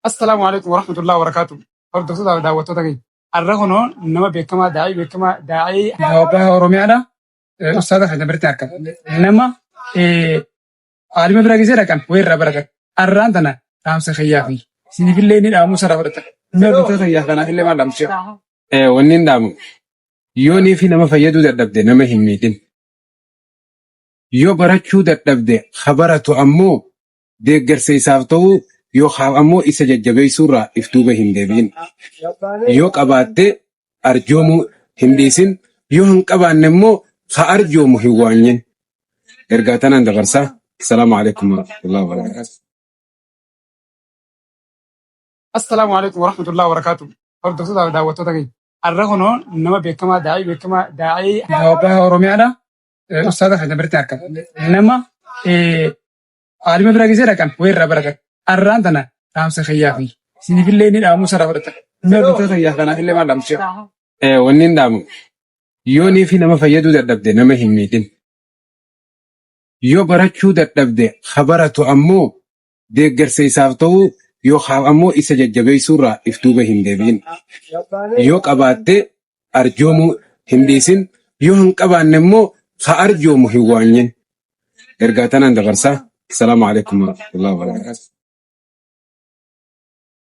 Assalaamu alaikum warahmatullahi wabarakatuh. Hordoftoota fi daawwattoota keenya. Har'a kunoo nama beekamaa daa'ii beekamaa daa'ii baha Oromiyaadha. Ustaaza keenya biratti argama. Nama aalima bira gisee dhaqan wayirraa baratan. Har'aan tana dhaamsa kiyyaa fi isiniifillee ni dhaamu sarara fudhatan. Mee hordoftoota kiyyaa kanaaf illee maal dhaamtu? Wanni hin dhaamu yoo niifi nama fayyaduu dadhabde nama hin miidhin. Yoo barachuu dadhabde ka baratu ammoo deeggarsa isaaf ta'uu yookaan ammoo isa jajjabeessuurraa if duuba hin deebi'in. Yoo qabaatte arjoomuu hin dhiisin, yoo hin qabaanne immoo ka arjoomu hin waanyin. Ergaa tanaan dabarsaa. Assalaamu alaikum warahmatullahi wabarakatuh. Assalaamu alaikum warahmatullahi wabarakatuh. Hordoftoota fi daawwattoota keenya. Har'a kunoo nama beekamaa daa'ii beekamaa daa'ii baha Oromiyaadha. Ustaaza keenya biratti argama. Nama aalima bira gisee dhaqan wayirraa baratan. Har'aan tana dhaamsa kiyyaa fi isiniifillee ni dhaamu sarara fudhatan. Mee hordoftoota kiyyaa kanaaf illee maal dhaamtu? Wanni hin dhaamu yoo niifi nama fayyaduu dadhabde nama hin miidhin. Yoo barachuu dadhabde ka baratu ammoo deeggarsa isaaf ta'uu yookaan ammoo isa jajjabeessuurraa if duuba hin deebi'in. Yoo qabaatte arjoomuu hin dhiisin, yoo hin qabaanne immoo ka arjoomu hin waanyin. Ergaa tanaan dabarsaa. Assalaamu alaikum warahmatullahi wabarakatuh.